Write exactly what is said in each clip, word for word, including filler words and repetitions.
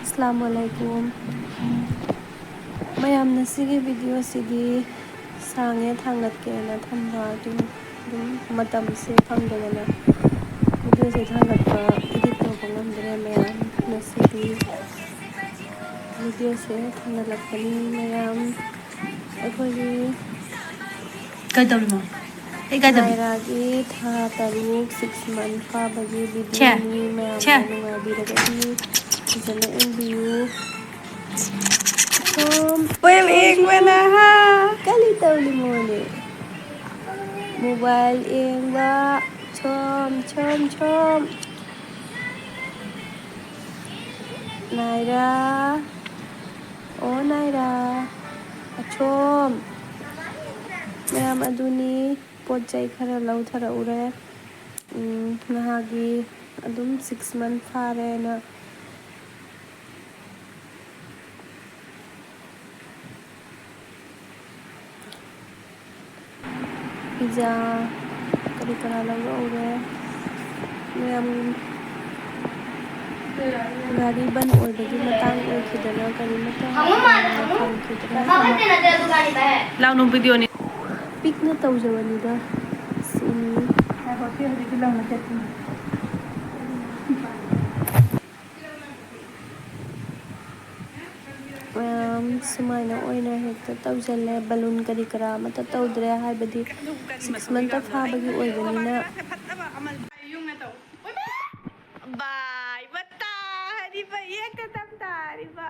ꯑꯁꯂꯥꯃꯨ ꯑꯂꯥꯏꯀꯨꯝ꯫ ꯃꯌꯥꯝꯅ ꯁꯤꯒꯤ ꯚꯤꯗꯤꯑꯣꯁꯤꯗꯤ ꯁꯥꯡꯉꯦ ꯊꯥꯡꯒꯠꯀꯦꯅ ꯊꯝꯕ, ꯑꯗꯨ ꯑꯗꯨꯝ ꯃꯇꯝꯁꯦ ꯐꯪꯗꯗꯅ ꯚꯤꯗꯤꯑꯣꯁꯦ ꯊꯥꯡꯒꯠꯄ, ꯏꯗꯤꯠ ꯇꯧꯕ ꯉꯝꯗ꯭ꯔꯦ꯫ ꯃꯌꯥꯝ ꯉꯁꯤꯗꯤ ꯚꯤꯗꯤꯑꯣꯁꯦ ꯊꯥꯡꯒꯠꯂꯛꯄꯅꯤ꯫ ꯃꯌꯥꯝ ꯑꯩꯈꯣꯏꯒꯤ ꯀꯩꯗꯧꯔꯤꯃꯣ? ꯑꯩ ꯀꯩꯗꯧꯔꯤ? ꯅꯥꯏꯔꯥꯒꯤ ꯊꯥ ꯇꯔꯨꯛ, six month ꯐꯥꯕꯒꯤ ꯚꯤꯗꯤꯑꯣꯅꯤ꯫ ꯃꯌꯥꯝꯅ ꯅꯨꯡꯉꯥꯏꯕꯤꯔꯒꯗꯤ ꯐꯖꯅ ꯌꯦꯡꯕꯤꯌꯨ꯫ ꯁꯣꯝ, ꯃꯣꯕꯥꯏꯜ ꯁꯣꯝ, ꯌꯦꯡꯕꯅ, ꯁꯣꯝ꯫ ꯍꯥ? ꯀꯔꯤ ꯇꯧꯔꯤꯃꯣꯅꯦ? ꯃꯣꯕꯥꯏꯜ ꯌꯦꯡꯕ꯫ ꯁꯣꯝ, ꯁꯣꯝ, ꯁꯣꯝ꯫ ꯅꯥꯏꯔꯥ꯫ ꯑꯣ ꯅꯥꯏꯔꯥ꯫ ꯑꯁꯣꯝ꯫ ꯃꯌꯥꯝ ꯑꯗꯨꯅꯤ꯫ ꯄꯣꯠ ꯆꯩ ꯈꯔ ꯂꯧꯊꯔꯛꯎꯔꯦ꯫ ꯎꯝ, ꯅꯍꯥꯒꯤ ꯑꯗꯨꯝ six month ꯐꯥꯔꯦꯅ꯫ ꯄꯤꯖꯥ ꯀꯔꯤ ꯀꯔꯥ ꯂꯧꯔꯛꯎꯔꯦ꯫ ꯃꯌꯥꯝ ꯒꯥꯔꯤ ꯕꯟ ꯑꯣꯏꯕꯒꯤ ꯃꯇꯥꯡ ꯑꯣꯏꯈꯤꯗꯅ ꯒꯥꯔꯤ ꯃꯆꯥ ꯌꯥꯝꯅ ꯐꯪꯈꯤꯗ꯭ꯔꯦ꯫ ꯂꯥꯎꯅꯨ, ꯚꯤꯗꯤꯑꯣꯅꯤ꯫ ꯄꯤꯛꯅ ꯇꯧꯖꯕꯅꯤꯗ꯫ ꯁꯤꯅꯤ꯫ ꯉꯥꯏꯈꯣ, ꯁꯤ ꯍꯧꯖꯤꯛꯀꯤ ꯂꯪ ꯃꯆꯦꯠꯇꯨꯅꯤ꯫ ꯃꯌꯥꯝ ꯁꯨꯃꯥꯏꯅ ꯑꯣꯏꯅ ꯍꯦꯛꯇ ꯇꯧꯁꯤꯜꯂꯦ꯫ ꯕꯂꯨꯟ ꯀꯔꯤ ꯀꯔꯥ ꯑꯃꯠꯇ ꯇꯧꯗ꯭ꯔꯦ, ꯍꯥꯏꯕꯗꯤ six month ꯐꯥꯕꯒꯤ ꯑꯣꯏꯕꯅꯤꯅ꯫ ꯕꯥꯏ, ꯕꯇꯥ ꯍꯥꯏꯔꯤꯕ, ꯌꯦꯛꯇ ꯇꯝ ꯇꯥꯔꯤꯕ꯫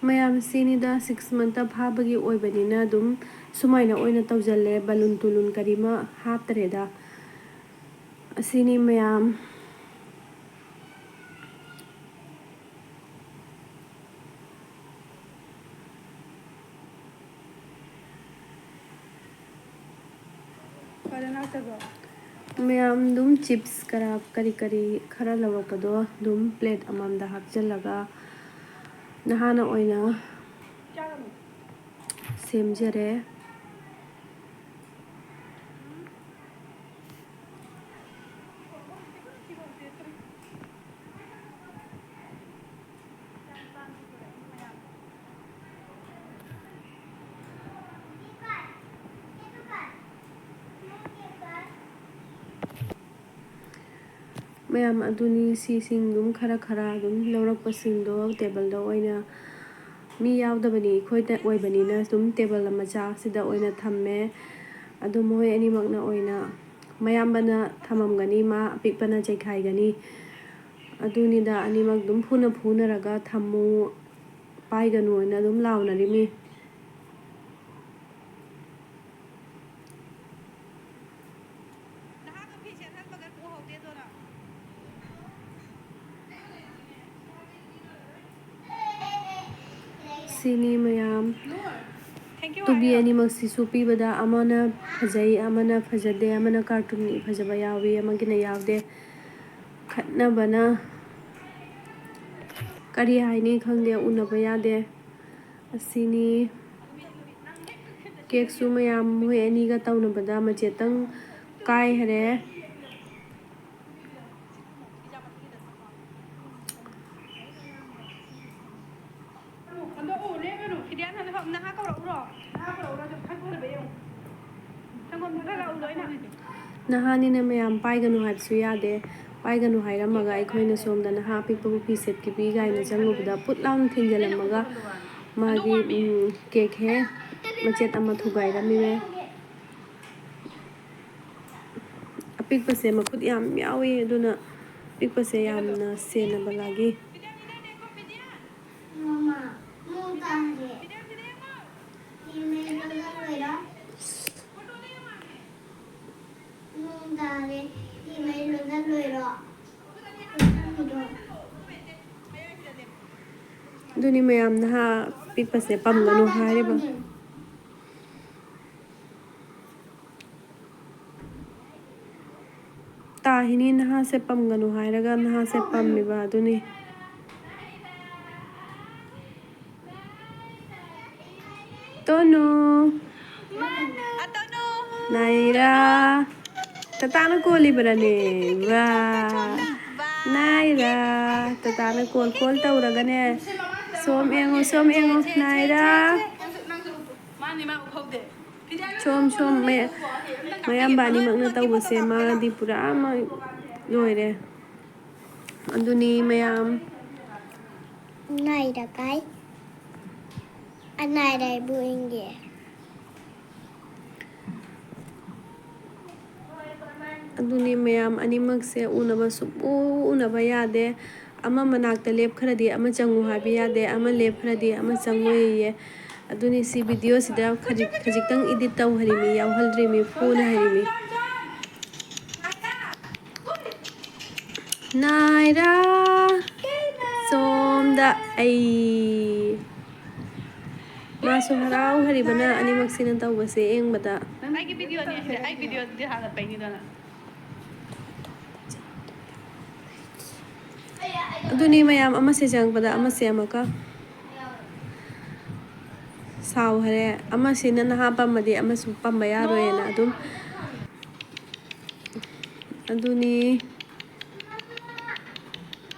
ꯃꯌꯥꯝ ꯁꯤꯅꯤꯗ, six month ꯐꯥꯕꯒꯤ ꯑꯣꯏꯕꯅꯤꯅ ꯑꯗꯨꯝ ꯁꯨꯃꯥꯏꯅ ꯑꯣꯏꯅ ꯇꯧꯁꯤꯜꯂꯦ꯫ ꯕꯂꯨꯟ ꯇꯨꯂꯨꯟ ꯀꯔꯤꯃ ꯍꯥꯞꯇ꯭ꯔꯦꯗ꯫ ꯑꯁꯤꯅꯤ ꯃꯌꯥꯝ꯫ ꯃꯌꯥꯝ ꯑꯗꯨꯝ chips ꯀꯔꯥ ꯀꯔꯤ ꯀꯔꯤ ꯈꯔ ꯂꯧꯔꯛꯄꯗꯣ ꯑꯗꯨꯝ plate ꯑꯃꯃꯝꯗ ꯍꯥꯞꯆꯤꯜꯂꯒ ꯅꯍꯥꯅ ꯑꯣꯏꯅ ꯁꯦꯝꯖꯔꯦ꯫ ꯃꯌꯥꯝ ꯑꯗꯨꯅꯤ, ꯁꯤꯁꯤꯡ ꯑꯗꯨꯝ ꯈꯔ ꯈꯔ ꯑꯗꯨꯝ ꯂꯧꯔꯛꯄꯁꯤꯡꯗꯣ ꯇꯦꯕꯜꯗ ꯑꯣꯏꯅ, ꯃꯤ ꯌꯥꯎꯗꯕꯅꯤ ꯑꯩꯈꯣꯏꯗ ꯑꯣꯏꯕꯅꯤꯅ ꯑꯗꯨꯝ ꯇꯦꯕꯜ ꯃꯆꯥꯁꯤꯗ ꯑꯣꯏꯅ ꯊꯝꯃꯦ꯫ ꯑꯗꯨ ꯃꯈꯣꯏ ꯑꯅꯤꯃꯛꯅ ꯑꯣꯏꯅ, ꯃꯌꯥꯝꯕꯅ ꯊꯝꯃꯝꯒꯅꯤ, ꯃꯥ ꯑꯄꯤꯛꯄꯅ ꯆꯩꯈꯥꯏꯒꯅꯤ꯫ ꯑꯗꯨꯅꯤꯗ, ꯑꯅꯤꯃꯛ ꯑꯗꯨꯝ ꯐꯨꯅ ꯐꯨꯅꯔꯒ ꯊꯝꯃꯨ, ꯄꯥꯏꯒꯅꯨ ꯍꯥꯏꯅ ꯑꯗꯨꯝ ꯂꯥꯎꯅꯔꯤꯃꯤ꯫ ꯁꯤꯅꯤ ꯃꯌꯥꯝ꯫ ꯇꯨꯕꯤ ꯑꯅꯤꯃꯛꯁꯤꯁꯨ ꯄꯤꯕꯗ ꯑꯃꯅ ꯐꯖꯩ, ꯑꯃꯅ ꯐꯖꯗꯦ, ꯑꯃꯅ ꯀꯥꯔꯇꯨꯟꯒꯤ ꯐꯖꯕ ꯌꯥꯎꯏ, ꯑꯃꯒꯤꯅ ꯌꯥꯎꯗꯦ꯫ ꯈꯠꯅꯕꯅ ꯀꯔꯤ ꯍꯥꯏꯅꯤ ꯈꯪꯗꯦ, ꯎꯅꯕ ꯌꯥꯗꯦ꯫ ꯑꯁꯤꯅꯤ꯫ ꯀꯦꯛꯁꯨ ꯃꯌꯥꯝ ꯃꯣꯏ ꯑꯅꯤꯒ ꯇꯧꯅꯕꯗ ꯃꯆꯦꯠꯇꯪ ꯀꯥꯏꯈꯔꯦ꯫ ꯅꯍꯥꯅꯤꯅ ꯃꯌꯥꯝ ꯄꯥꯏꯒꯅꯨ ꯍꯥꯏꯕꯁꯨ ꯌꯥꯗꯦ꯫ ꯄꯥꯏꯒꯅꯨ ꯍꯥꯏꯔꯝꯃꯒ ꯑꯩꯈꯣꯏꯅ ꯁꯣꯝꯗ ꯅꯍꯥ ꯑꯄꯤꯛꯄꯕꯨ ꯐꯤ ꯁꯦꯠꯈꯤꯕꯤ ꯀꯥꯏꯅ ꯆꯪꯉꯨꯕꯗ ꯄꯨꯠ ꯂꯥꯎꯅ ꯊꯤꯟꯖꯤꯜꯂꯝꯃꯒ ꯃꯥꯒꯤ, ꯎꯝ, ꯀꯦꯛ ꯍꯦ ꯃꯆꯦꯠ ꯑꯃ ꯊꯨꯒꯥꯏꯔꯝꯃꯤꯃꯦ꯫ ꯑꯄꯤꯛꯄꯁꯦ ꯃꯈꯨꯠ ꯌꯥꯝ ꯌꯥꯎꯏ, ꯑꯗꯨꯅ ꯑꯄꯤꯛꯄꯁꯦ ꯌꯥꯝꯅ ꯁꯦꯟꯅꯕ ꯂꯥꯒꯤ꯫ ꯃꯃꯥ, ꯅꯣꯡ ꯇꯥꯔꯦ꯫ ꯐꯤ ꯃꯩ ꯂꯣꯜꯂꯔꯣꯏꯔꯣ? ꯅꯣꯡ ꯇꯥꯔꯦ꯫ ꯐꯤ ꯃꯩ ꯂꯣꯜꯂꯔꯣꯏꯔꯣ? ꯂꯣꯜꯂꯝꯃꯤꯔꯣ? ꯑꯗꯨꯅꯤ ꯃꯌꯥꯝ ꯅꯍꯥ ꯄꯤꯛꯄꯁꯦ ꯄꯝꯒꯅꯨ ꯍꯥꯏꯔꯤꯕ꯫ ꯇꯥꯍꯤꯅꯤ ꯅꯍꯥꯁꯦ ꯄꯝꯒꯅꯨ ꯍꯥꯏꯔꯒ ꯅꯍꯥꯁꯦ ꯄꯝꯃꯤꯕ ꯑꯗꯨꯅꯤ꯫ ꯇꯣꯅꯨ꯫ ꯅꯥꯏꯔꯥ꯫ ꯇꯇꯥꯅ ꯀꯣꯜꯂꯤꯕꯔꯅꯦ? ꯋꯥ꯫ ꯅꯥꯏꯔꯥ꯫ ꯇꯇꯥꯅ ꯀꯣꯜ ꯀꯣꯜ ꯇꯧꯔꯒꯅꯦ꯫ ꯁꯣꯝ ꯌꯦꯡꯉꯨ, ꯁꯣꯝ ꯌꯦꯡꯉꯨ꯫ ꯅꯥꯏꯔꯥ꯫ ꯁꯣꯝ, ꯁꯣꯝ, ꯃꯌꯥ-, ꯃꯌꯥꯝꯕ ꯑꯅꯤꯃꯛꯅ ꯇꯧꯕꯁꯦ ꯃꯥꯗꯤ ꯄꯨꯔꯥ ꯑꯃ ꯂꯣꯏꯔꯦ꯫ ꯑꯗꯨꯅꯤ ꯃꯌꯥꯝ꯫ ꯅꯥꯏꯔꯀꯥꯏ꯫ ꯑꯅꯥꯏꯔꯥꯏꯕꯨ ꯏꯪꯒꯦ꯫ ꯑꯗꯨꯅꯤ ꯃꯌꯥꯝ, ꯑꯅꯤꯃꯛꯁꯦ ꯎꯅꯕ ꯁꯨꯛꯎ ꯎꯅꯕ ꯌꯥꯗꯦ꯫ ꯑꯃ ꯃꯅꯥꯛꯇ ꯂꯦꯞꯈ꯭ꯔꯗꯤ ꯑꯃ ꯆꯪꯉꯨ ꯍꯥꯏꯕ ꯌꯥꯗꯦ, ꯑꯃ ꯂꯦꯞꯈ꯭ꯔꯗꯤ ꯑꯃ ꯆꯪꯉꯣꯏꯌꯦ꯫ ꯑꯗꯨꯅꯤ ꯁꯤ ꯚꯤꯗꯤꯑꯣꯁꯤꯗ ꯈꯖꯤꯛ-, ꯈꯖꯤꯛꯇꯪ ꯏꯗꯤꯠ ꯇꯧꯍꯜꯂꯤꯃꯤ, ꯌꯥꯎꯍꯜꯗ꯭ꯔꯤꯃꯤ, ꯐꯨꯅ ꯍꯥꯏꯔꯤꯃꯤ꯫ ꯅꯥꯏꯔꯥ ꯁꯣꯝꯗ ꯑꯩ꯫ ꯃꯥꯁꯨ ꯍꯔꯥꯎ ꯍꯔꯤꯕꯅ ꯑꯅꯤꯃꯛꯁꯤꯅ ꯇꯧꯕꯁꯦ ꯌꯦꯡꯕꯗ꯫ ꯑꯩꯒꯤ ꯚꯤꯗꯤꯑꯣꯅꯤ ꯍꯥꯏꯁꯦ, ꯑꯩ ꯚꯤꯗꯤꯑꯣꯗꯤ ꯍꯥꯟꯅ ꯄꯩꯅꯤꯗꯅ꯫ ꯑꯗꯨꯅꯤ ꯃꯌꯥꯝ, ꯑꯃꯁꯦ ꯆꯪꯉꯛꯄꯗ ꯑꯃꯁꯦ ꯑꯃꯨꯛꯀ ꯁꯥꯎ ꯍꯥꯏꯔꯦ꯫ ꯑꯃꯁꯤꯅ ꯅꯍꯥ ꯄꯝꯃꯗꯤ ꯑꯃꯁꯨ ꯄꯝꯕ ꯌꯥꯔꯣꯏꯅ ꯑꯗꯨꯝ꯫ ꯑꯗꯨꯅꯤ꯫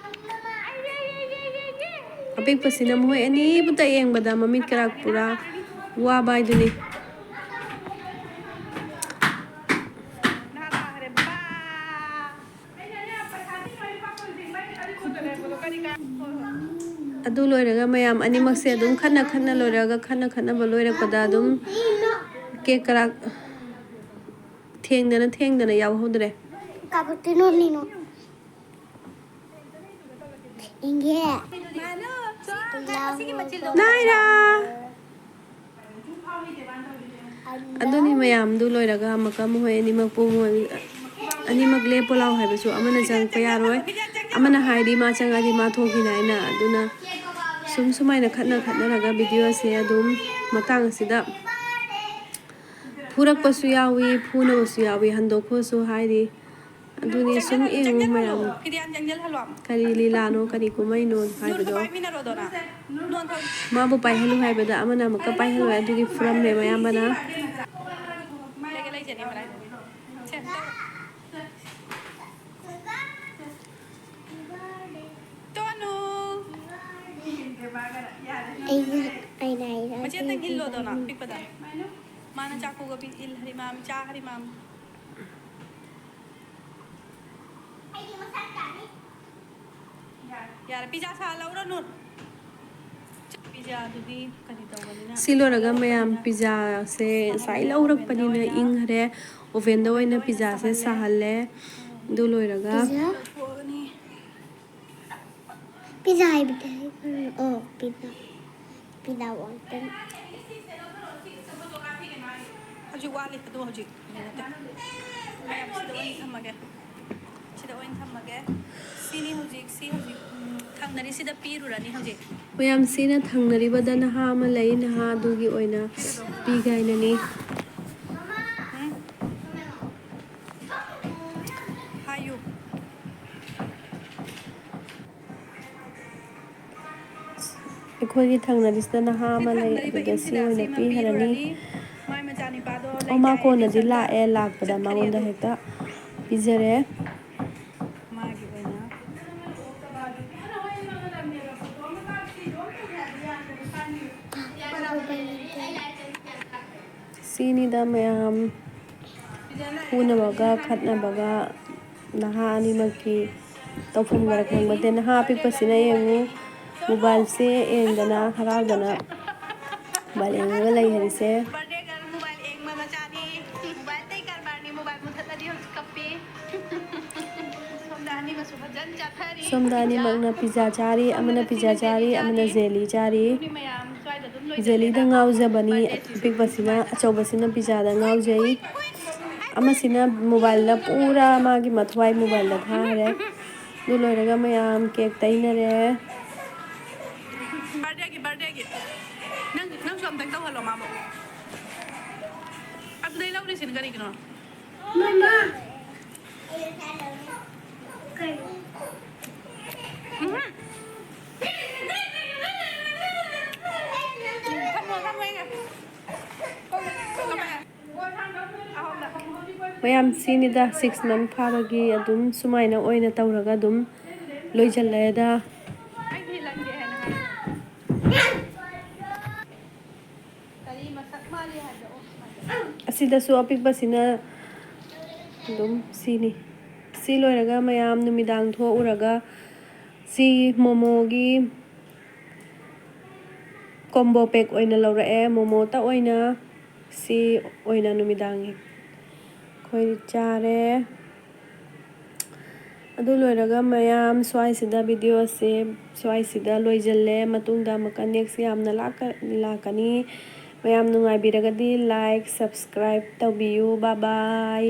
ꯑꯄꯤꯛꯄꯁꯤꯅ ꯃꯈꯣꯏ ꯑꯅꯤꯕꯨꯇ ꯌꯦꯡꯕꯗ ꯃꯃꯤꯠ ꯀꯔꯥꯛ ꯄꯨꯔꯥ ꯋꯥꯕ ꯍꯥꯏꯗꯨꯅꯤ꯫ ꯑꯗꯨ ꯂꯣꯏꯔꯒ ꯃꯌꯥꯝ ꯑꯅꯤꯃꯛꯁꯦ ꯑꯗꯨꯝ ꯈꯠꯅ ꯈꯠꯅ ꯂꯣꯏꯔꯒ, ꯈꯠꯅ ꯈꯠꯅꯕ ꯂꯣꯏꯔꯛꯄꯗ ꯑꯗꯨꯝ ꯀꯦꯛ ꯀꯔꯥꯛ ꯊꯦꯡꯗꯅ ꯊꯦꯡꯗꯅ ꯌꯥꯎꯍꯧꯗ꯭ꯔꯦ꯫ ꯀꯥꯕꯛꯇꯤ ꯅꯣꯠꯂꯤꯅꯣ? ꯏꯪꯒꯦ꯫ ꯅꯥꯏꯔꯥ! ꯑꯗꯨꯅꯤ ꯃꯌꯥꯝꯗꯨ ꯂꯣꯏꯔꯒ ꯑꯃꯨꯛꯀ ꯃꯈꯣꯏ ꯑꯅꯤꯃꯛꯄꯨ ꯃꯣꯏ ꯑꯅꯤꯃꯛ ꯂꯦꯞꯄꯣ ꯂꯥꯎ ꯍꯥꯏꯕꯁꯨ ꯑꯃꯅ ꯆꯪꯉꯛꯄ ꯌꯥꯔꯣꯏ꯫ ꯑꯃꯅ ꯍꯥꯏꯗꯤ ꯃꯥ ꯆꯪꯉꯛꯑꯗꯤ ꯃꯥ ꯊꯣꯛꯈꯤꯅꯤ ꯍꯥꯏꯅ꯫ ꯑꯗꯨꯅ ꯁꯨꯝ ꯁꯨꯃꯥꯏꯅ ꯈꯠꯅ ꯈꯠꯅꯔꯒ ꯚꯤꯗꯤꯑꯣ ꯑꯁꯦ ꯑꯗꯨꯝ ꯃꯇꯥꯡ ꯑꯁꯤꯗ ꯐꯨꯔꯛꯄꯁꯨ ꯌꯥꯎꯏ, ꯐꯨꯅꯕꯁꯨ ꯌꯥꯎꯏ, ꯍꯟꯗꯣꯛꯈꯣꯁꯨ ꯍꯥꯏꯔꯤ꯫ ꯑꯗꯨꯅꯤ ꯁꯨꯝ ꯌꯦꯡꯉꯨ ꯃꯌꯥꯝ꯫ ꯀꯔꯤ ꯂꯤꯂꯥꯅꯣ, ꯀꯔꯤ ꯀꯨꯝꯍꯩꯅꯣ ꯍꯥꯏꯕꯗꯣ꯫ ꯃꯥꯕꯨ ꯄꯥꯏꯍꯜꯂꯨ ꯍꯥꯏꯕꯗ ꯑꯃꯅ ꯑꯃꯨꯛꯀ ꯄꯥꯏꯍꯜꯂꯣꯏ, ꯑꯗꯨꯒꯤ ꯐꯨꯔꯝꯃꯦ ꯃꯌꯥꯝꯕꯅ꯫ ꯇꯣꯅꯨ! ꯑꯩꯅ, ꯑꯩꯅ ꯍꯥꯏꯔꯛꯑꯒꯦ ꯃꯆꯦꯇꯪ ꯏꯜꯂꯣꯗꯅ, ꯄꯤꯛꯄꯗ꯫ ꯃꯥꯅ ꯆꯥꯛꯀꯧꯕ ꯄꯤ-, ꯏꯜ ꯍꯔꯤꯃꯥꯝ, ꯆꯥ ꯍꯔꯤꯃꯥꯝ꯫ ꯑꯩꯗꯤ ꯃꯁꯥ ꯇꯥꯅꯤ꯫ ꯌꯥꯔꯦ, ꯄꯤꯖꯥ ꯁꯥꯍꯜꯂꯧꯔꯅꯨ꯫ ꯄꯤꯖꯥꯗꯨꯗꯤ ꯀꯔꯤ ꯇꯧꯕꯅꯤꯅ? ꯁꯤ ꯂꯣꯏꯔꯒ ꯃꯌꯥꯝ ꯄꯤꯖꯥꯁꯦ ꯉꯁꯥꯏ ꯂꯧꯔꯛꯄꯅꯤꯅ ꯏꯪꯈ꯭ꯔꯦ꯫ ꯑꯣꯚꯦꯟꯗ ꯑꯣꯏꯅ ꯄꯤꯖꯥꯁꯦ ꯁꯥꯍꯜꯂꯦ꯫ ꯑꯗꯨ ꯂꯣꯏꯔꯒ ꯄꯤꯖꯥ? ꯄꯤꯖꯥ ꯍꯥꯏꯕꯗꯤ ꯑꯩ ꯈꯪꯉꯦ꯫ ꯑꯣ, ꯄꯤꯖꯥ꯫ ꯄꯤꯖꯥ ꯋꯥꯠꯇꯅ꯫ ꯍꯧꯖꯤꯛ ꯋꯥꯠꯂꯤ, ꯑꯗꯨ ꯍꯧꯖꯤꯛ ꯅꯠꯇꯦ꯫ ꯃꯌꯥꯝ ꯁꯤꯗ ꯑꯣꯏꯅ ꯊꯝꯃꯒꯦ꯫ ꯁꯤꯗ ꯑꯣꯏꯅ ꯊꯝꯃꯒꯦ꯫ ꯁꯤꯅꯤ ꯍꯧꯖꯤꯛ, ꯁꯤ ꯍꯧꯖꯤꯛ, ꯎꯝ, ꯊꯪꯅꯔꯤꯁꯤꯗ ꯄꯤꯔꯨꯔꯅꯤ ꯍꯧꯖꯤꯛ꯫ ꯃꯌꯥꯝꯁꯤꯅ ꯊꯪꯅꯔꯤꯕꯗ ꯅꯍꯥ ꯑꯃ ꯂꯩ, ꯅꯍꯥ ꯑꯗꯨꯒꯤ ꯑꯣꯏꯅ ꯄꯤꯒꯥꯏꯅꯅꯤ꯫ ꯎꯝ? ꯍꯥꯏꯌꯨ꯫ ꯑꯩꯈꯣꯏꯒꯤ ꯊꯪꯅꯔꯤꯁꯤꯗ ꯅꯍꯥ ꯑꯃ ꯂꯩ, ꯑꯗꯨꯗ ꯁꯤ ꯑꯣꯏꯅ ꯄꯤꯈ꯭ꯔꯅꯤ꯫ ꯃꯥꯏ ꯃꯆꯥꯅꯤꯄꯥꯗꯣ ꯑꯣ, ꯃꯥ ꯂꯩꯇꯥꯔꯦ, ꯀꯣꯟꯅꯗꯤ ꯂꯥꯛꯑꯦ, ꯂꯥꯛꯄꯗ ꯆꯠꯈ꯭ꯔꯦ ꯃꯉꯣꯟꯗ ꯑꯗꯣ꯫ ꯍꯦꯛꯇ ꯄꯤꯖꯔꯦ꯫ ꯃꯥꯒꯤ ꯑꯣꯏꯅ꯫ ꯁꯤꯅꯤꯗ ꯃꯌꯥꯝ, ꯐꯨꯅꯕꯒ ꯈꯠꯅꯕꯒ ꯅꯍꯥ ꯑꯅꯤꯃꯛꯀꯤ ꯇꯧꯐꯝ ꯈꯔ ꯈꯪꯕ ꯅꯠꯇꯦ꯫ ꯅꯍꯥ ꯑꯄꯤꯛꯄꯁꯤꯅ ꯌꯦꯡꯉꯨ, ꯃꯣꯕꯥꯏꯜꯁꯦ ꯌꯦꯡꯗꯅ ꯍꯔꯥꯎꯗꯅ ꯃꯣꯕꯥꯏꯜ ꯌꯦꯡꯉꯒ ꯂꯩ ꯍꯥꯏꯔꯤꯁꯦ꯫ ꯕꯥꯔꯗꯦ ꯒꯔꯜ ꯃꯣꯕꯥꯏꯜ ꯌꯦꯡꯕ ꯃꯆꯥꯅꯤ꯫ ꯃꯣꯕꯥꯏꯜꯗꯩ ꯀꯔꯕꯥꯔꯅꯤ, ꯃꯣꯕꯥꯏꯜ ꯃꯨꯊꯠꯂꯗꯤ ꯍꯧꯖꯤꯛ ꯀꯞꯄꯤ꯫ ꯁꯣꯝꯗ ꯑꯅꯤꯃꯛꯁꯨ ꯐꯖꯅ ꯆꯥꯊꯔꯤ꯫ ꯁꯣꯝꯗ ꯑꯅꯤꯃꯛꯅ ꯄꯤꯖꯥ ꯆꯥꯔꯤ, ꯑꯃꯅ ꯄꯤꯖꯥ ꯆꯥꯔꯤ, ꯑꯃꯅ ꯖꯦꯂꯤ ꯆꯥꯔꯤ꯫ ꯑꯗꯨꯅꯤ ꯃꯌꯥꯝ ꯁ꯭ꯋꯥꯏꯗ ꯑꯗꯨꯝ ꯂꯣꯏꯁꯤꯜꯂꯦ꯫ ꯖꯦꯂꯤꯗ ꯉꯥꯎꯖꯕꯅꯤ꯫ ꯕꯥꯔꯗꯦꯁꯤꯁꯨ ꯑꯄꯤꯛꯄꯁꯤꯅ, ꯁ꯭ꯋꯥꯏꯗ꯫ ꯑꯆꯧꯕꯁꯤꯅ ꯄꯤꯖꯥꯗ ꯉꯥꯎꯖꯩ꯫ ꯑꯃꯁꯤꯅ ꯃꯣꯕꯥꯏꯜꯗ ꯄꯨꯔꯥ ꯃꯥꯒꯤ ꯃꯊ꯭ꯋꯥꯏ ꯃꯣꯕꯥꯏꯜꯗ ꯊꯥꯈ꯭ꯔꯦ꯫ ꯑꯗꯨ ꯂꯣꯏꯔꯒ ꯃꯌꯥꯝ ꯀꯦꯛ ꯇꯩꯅꯔꯦ꯫ ꯕꯥꯔꯗꯦꯒꯤ, ꯕꯥꯔꯗꯦꯒꯤ꯫ ꯅꯪ, ꯅꯪꯁꯨ ꯑꯝꯇꯪ ꯇꯧꯍꯜꯂꯣ ꯃꯥꯕꯨ꯫ ꯑꯗꯨꯗꯩ ꯂꯧꯔꯤꯁꯤꯅ ꯀꯔꯤꯒꯤꯅꯣ? ꯃꯃꯥ꯫ ꯀꯩ? ꯎꯝꯍꯨꯝ꯫ ꯊꯝꯃꯣ, ꯊꯝꯃꯣ, ꯑꯩꯅ꯫ ꯃꯌꯥꯝ ꯁꯤꯅꯤꯗ, six month ꯐꯥꯕꯒꯤ ꯑꯗꯨꯝ ꯁꯨꯃꯥꯏꯅ ꯑꯣꯏꯅ ꯇꯧꯔꯒ ꯑꯗꯨꯝ ꯂꯣꯏꯁꯤꯜꯂꯦꯗ꯫ ꯑꯁꯤꯗꯁꯨ ꯑꯄꯤꯛꯄꯁꯤꯅ ꯑꯗꯨꯝ ꯁꯤꯅꯤ꯫ ꯁꯤ ꯂꯣꯏꯔꯒ ꯃꯌꯥꯝ ꯅꯨꯃꯤꯗꯥꯡ ꯊꯣꯛꯎꯔꯒ ꯁꯤ ꯃꯣꯃꯣꯒꯤ combo pack ꯑꯣꯏꯅ ꯂꯧꯔꯛꯑꯦ꯫ ꯃꯣꯃꯣꯇ ꯑꯣꯏꯅ ꯁꯤ ꯑꯣꯏꯅ ꯅꯨꯃꯤꯗꯥꯡꯒꯤ ꯑꯩꯈꯣꯏ ꯆꯥꯔꯦ꯫ ꯑꯗꯨ ꯂꯣꯏꯔꯒ ꯃꯌꯥꯝ ꯁ꯭ꯋꯥꯏꯁꯤꯗ video ꯑꯁꯦ ꯁ꯭ꯋꯥꯏꯁꯤꯗ ꯂꯣꯏꯁꯤꯜꯂꯦ꯫ ꯃꯇꯨꯡꯗ ꯑꯃꯨꯛꯀ next ꯌꯥꯝꯅ ꯂꯥꯛꯀ-, ꯂꯥꯛꯀꯅꯤ꯫ ꯃꯌꯥꯝ ꯅꯨꯡꯉꯥꯏꯕꯤꯔꯒꯗꯤ like, subscribe ꯇꯧꯕꯤꯌꯨ꯫ Bye bye꯫